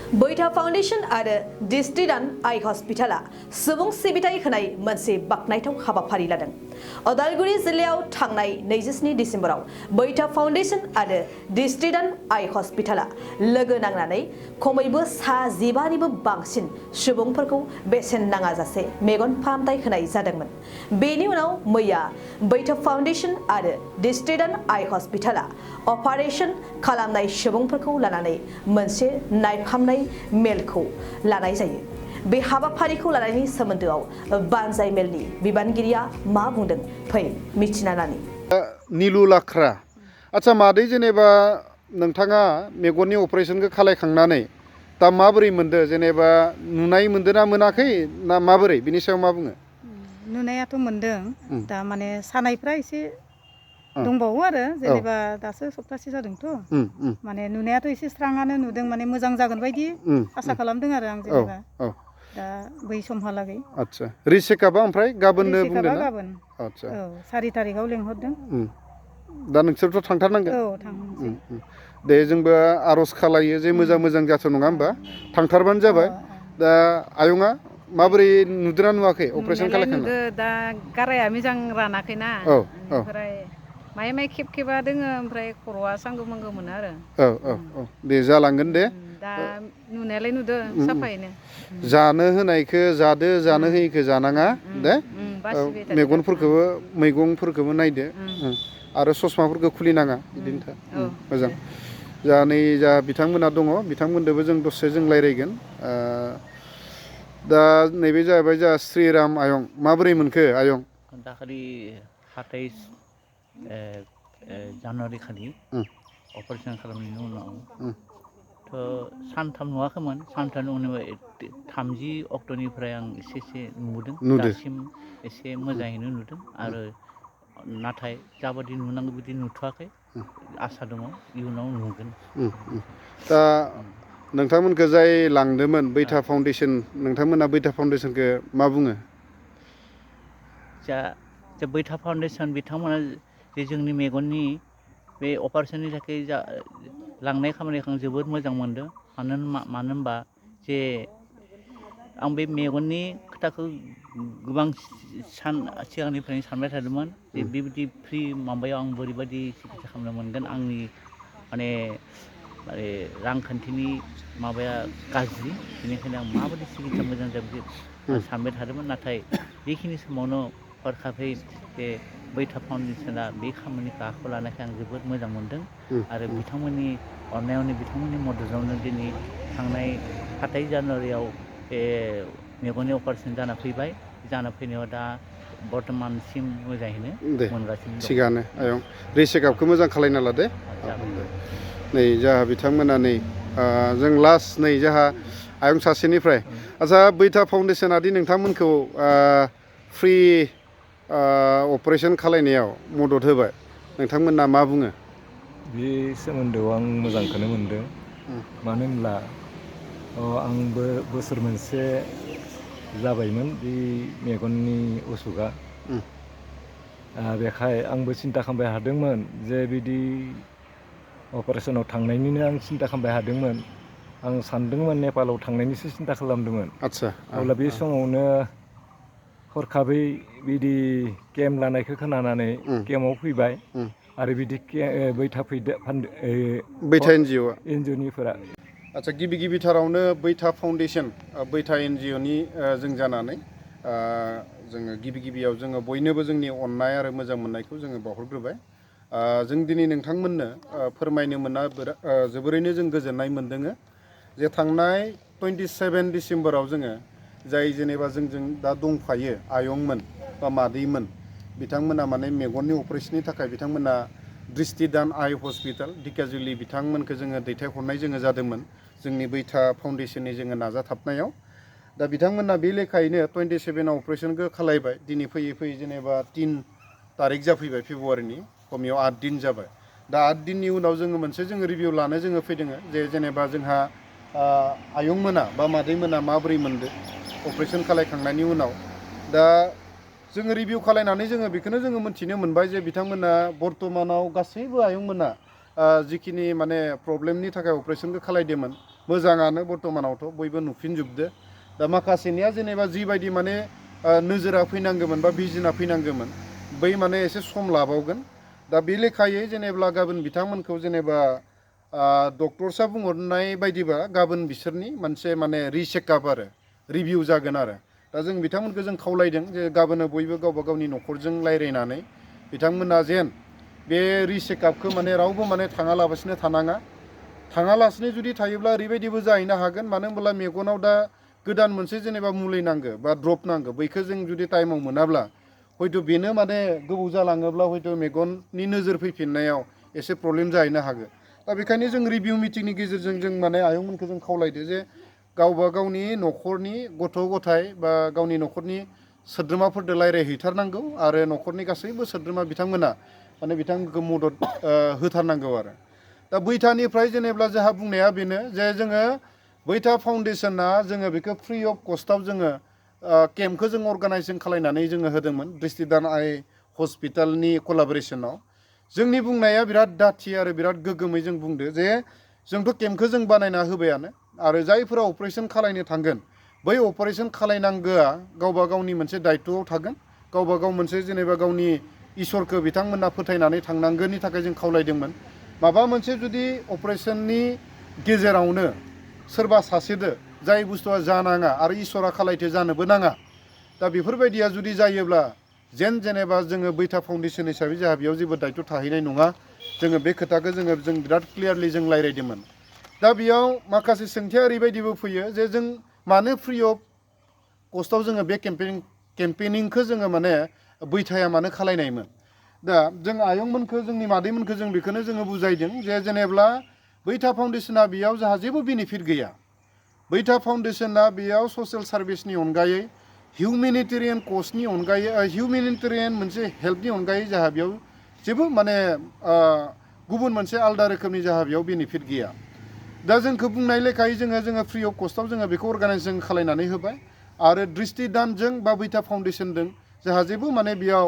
बैथा foundation आरो ड्रिस्टिडान आइ हस्पिटाला सुबुं सिबिथाय होनाय मोनसे बाखनायथाव हाबाफारि लादों। उदालगुरि जिल्लायाव थांनाय 27 डिसेम्बराव बैथा फाउन्डेसन आरो ड्रिस्टिडान आइ हस्पिटाला लोगो नांनानै खमैबो 15निबो बांसिन सुबुंफोरखौ बेसेन नाङाजासे मेगन फाहामथाय होनाय जादोंमोन। बेनि उनाव मैया बैथा फाउन्डेसन आरो ड्रिस्टिडान आइ हस्पिटाला अपारेशन खालामनाय सुबुंफोरखौ लानानै मोनसे नायफामनाय मेलखौ लानाय जायो। बे हाबाफारिखौ लानायनि सोमोन्दोआव बानजाय मेलनि बिबानगिरिया मा बुंदों फै मिथिना नानि। निलु लाख्रा आच्छा मादै जेनेबा नोंथाङा मेगननि अपारेशनखौ खालायखांनानै दा माबोरै मोनदो जेनेबा नुनाय मोनदो ना मोनाखै ना माबोरै बिनि सायाव मा बुङो? नुनायाथ' मोनदों दा माने सानायफ्रा एसे दंबावो आरो जेनेबा दासो सप्तासे जादोंथ' माने नुनायाथ' एसे स्राङानो नुदों माने मोजां जागोन बायदि आसा खालामदों आरो आं जेनेबा दा बै समहालागै। आच्छा रिचेकआपआ ओमफ्राय गाबोननो बुंदों ना? गाबोन आच्छा औ 4 तारिखाव लेंहरदों। दा नोंसोरथ' थांथारनांगोन? औ थांनोसै। दे जोंबो आर'ज खालायो जे मोजां जाथों नङा होमबा थांथारबानो जाबाय। दा आयंआ माबोरै नुदोना नुवाखै अपारेशन खालायखांना? नुदो दा गाराया मोजां रानाखैना ओमफ्राय माय खेबखेबा दोङो ओमफ्राय खर'आ सांगो मांगो मोनो आरो। दे जालांगोन दे। दा नुनायालाय नुदो साफायैनो। जानो होनायखो जादो जानो होयिखो जानाङा दे। मेगनफोरखौबो मैगंफोरखौबो नायदो आरो ससमाफोरखौ खुलिनाङा बिदिनो था मोजां। जा नै जा बिथांमोना दङ बिथांमोनदोबो जों दसे जों रायज्लायगोन। दा नैबे जाहैबाय जोंहा श्रीराम आयं माबोरै मोनखो आयं? दाखालि 27 जानुवारि खालि अपारेशन खालामनायनि उनाव सानथाम नुवाखैमोन सानथामनि उनाव 30 अक्ट'निफ्राय आं एसे नुदों दासिम एसे मोजाङैनो नुदों आरो नाथाय जाबादि नुनांगौ बिदि नुथ'वाखै आसा दङ इयुनाव नुगोन। दा नोंथांमोनखौ जाय लांदोंमोन बैथा फाउन्डेसन नोंथांमोना बैथा फाउन्डेसनखौ मा बुङो? जा बैथा फाउन्डेसन बिथांमोना जे जोंनि मेगननि बे अपारेशननि थाखाय लांनाय खामानिखौ आं जोबोद मोजां मोनदों। मानो होनबा जे आं बे मेगननि खोथाखौ गोबां सिगांनिफ्रायनो सानबाय थादोंमोन जे बेबायदि फ्रि माबायाव आं बोरैबायदि सिकित्सा खालामनो मोनगोन। आंनि माने रांखान्थिनि माबाया गाज्रि बेनिखायनो आं माबायदि सिकित्सा मोजां जायो सानबाय थादोंमोन। नाथाय बेखिनि समावनो हरखाबै बे बैथा फाउन्डेसना बे खामानिखौ आखायाव लानायखाय आं जोबोद मोजां मोनदों आरो बिथांमोननि अननायावनो बिथांमोननि मददावनो दिनै थांनाय 27 जानुवारियाव बे मेगननि अपारेशन जाना फैबाय। जाना फैनायाव दा बर्थमानसिम मोजाङैनो मोनगासिनो दं। थिगानो आयं रिचेकआपखौ मोजां खालायना लादो। नै जाहा बिथांमोना नै जों लास्ट नै जाहा आयं सासेनिफ्राय आच्छा बैथा फाउन्डेसना दि नोंथांमोनखौ फ्रि अपारेशन खालायनायाव मदद होबाय नोंथांमोना मा बुङो? बे सोमोन्दोआव आं मोजांखौनो मोनदों। मानो होनब्ला आंबो बोसोर मोनसे जाबायमोन बे मेगननि उसुखा। बेखाय आंबो सिन्था खालामबाय हादोंमोन जे बिदि अपारेशनाव थांनायनिनो आं सिन्था खालामबाय हादोंमोन। आं सानदोंमोन नेपालाव थांनायनिसो सिन्था खालामदोंमोन। आच्छा अब्ला बे समावनो हरखाबै बिदि केम्प लानायखौ खोनानानै केम्पआव फैबाय आरो बिदि बैथा एनजिअ'निफोरा आच्छा गिबिथारावनो बैथा फाउन्डेसन बैथा एनजिअ'नि जों जानानै जोङो गिबियाव जोङो बयनोबो जोंनि अननाय आरो मोजां मोननायखौ जोङो बावहरग्रोबाय। जों दिनै नोंथांमोननो फोरमायनो मोना जोबोरैनो जों गोजोननाय मोनदों जे थांनाय 27 डिसेम्बराव जोङो जाय जेनेबा जोंजों दा दंफायो आयंमोन बा मादैमोन बिथांमोना माने मेगननि अपारेशननि थाखाय बिथांमोना ड्रिस्टिदान आइ हस्पिटाल ढेकियाजुलि बिथांमोनखौ जोङो दैथायहरनाय जोङो जादोंमोन जोंनि बैथा फाउन्डेसननि जोङो नाजाथाबनायाव। दा बिथांमोना बे लेखायैनो 27आव अपारेशनखौ खालायबाय। दिनै फैयै जेनेबा 3 तारिख जाफैबाय फेब्रुवारिनि खमियाव 8 दिन जाबाय। दा 8 दिननि उनाव जोङो मोनसे जोङो रिभिउ लानो जोङो फैदों जे जेनेबा जोंहा आयंमोना बा मादैमोना माबोरै मोनदो अपारेशन खालायखांनायनि उनाव। दा जोङो रिभिउ खालायनानै जोङो बेखौनो जोङो मोनथिनो मोनबाय जे बिथांमोना बर्थमानाव गासैबो आयंमोना जिखिनि माने प्रब्लेमनि थाखाय अपारेशनखौ खालायदोंमोन मोजाङानो बर्थमानावथ' बयबो नुफिनजोबदो दा माखासेनिया जेनेबा जिबायदि माने नोजोरा फैनांगौमोन बा बिजिना फैनांगौमोन बै माने एसे सम लाबावगोन दा बे लेखायै जेनेबा गाबोन बिथांमोनखौ जेनेबा डक्टरसा बुंहरनाय बायदिबा गाबोन बिसोरनि मोनसे माने रिचेकआप आरो रिभिउ जागोन आरो दा जों बिथांमोनखौ जों खावलायदों जे गाबोनो बयबो गावबा गावनि न'खरजों रायज्लायनानै बिथांमोना जेन बे रिचेकआपखौ माने रावबो माने थाङालाबासिनो थानाङा थाङालासिनो जुदि थायोब्ला ओरैबायदिबो जाहैनो हागोन मानो होनब्ला मेगनाव दा गोदान मोनसे जेनेबा मुलि नांगौ बा ड्रप नांगौ बैखौ जों जुदि टाइमाव मोनाब्ला हयथ' बेनो माने गोबाव जालाङोब्ला हयथ' मेगननि नोजोर फैफिननायाव एसे प्रब्लेम जाहैनो हागौ दा बेखायनो जों रिभिउ मिटिंनि गेजेरजों जों माने आयंमोनखौ जों खावलायदो जे गावबा गावनि न'खरनि गथ' गथाय बा गावनि न'खरनि सोद्रोमाफोरजों रायज्लायहैथारनांगौ आरो न'खरनि गासैबो सोद्रोमा बिथांमोना माने बिथांमोनखौ मदद होथारनांगौ आरो दा बैथानिफ्राय जेनेबा जोंहा बुंनाया बेनो जे जोङो बैथा फाउन्डेसना जोङो बेखौ फ्रि अफ कस्टआव जोङो केम्पखौ जों अर्गानाइजेसन खालामनानै जोङो होदोंमोन ड्रिस्टिदान आइ हस्पिटालनि कलाबरेसनाव जोंनि बुंनाया बिराद दाथि आरो बिराद गोग्गोमै जों बुंदो जे जोंथ' केम्पखौ जों बानायना होबायानो आरो जायफोरा अपारेसन खालायनो थांगोन बै अपारेसन खालायनांगौआ गावबा गावनि मोनसे दायित्वआव थागोन गावबा गाव मोनसे जेनेबा गावनि इसोरखौ बिथांमोना फोथायनानै थांनांगोननि थाखाय जों खावलायदोंमोन माबा मोनसे जुदि अपारेसननि गेजेरावनो सोरबा सासेदो जाय बुस्थुआ जानाङा आरो इसोरा खालायथो जानोबो नाङा दा बेफोरबायदिया जुदि जायोब्ला जेनेबा जोङो बैथा फाउन्डेसन हिसाबै जोंहा बेयाव जेबो दायित्व थाहैनाय नङा जोङो बे खोथाखौ जों बिराद क्लियारलि जों रायज्लायदोंमोन दा बेयाव माखासे सोंथिया ओरैबायदिबो फैयो जे जों मानो फ्रि अफ कस्टआव जोङो बे केम्पेनिंखौ जोङो माने बैथाया मानो खालायनायमोन दा जों आयंमोनखौ जोंनि मादैमोनखौ जों बेखौनो जोङो बुजायदों जे जेनेब्ला बैथा फाउन्डेसना बेयाव जोंहा जेबो बेनिफिट गैया बैथा फाउन्डेसना बेयाव ससियेल सार्भिसनि अनगायै हिउमेनिटेरियान कजनि अनगायै हिउमेनिटेरियान मोनसे हेल्पनि अनगायै जोंहा बेयाव जेबो माने गुबुन मोनसे आलादा रोखोमनि जोंहा बेयाव बेनिफिट गैया दा जोंखौ बुंनाय लेखायै जोङो फ्रि अफ कस्टआव जोङो बेखौ अर्गानाइजेसन खालायनानै होबाय आरो दृष्टिदानजों बा बैथा फाउन्डेसनजों जोंहा जेबो माने बेयाव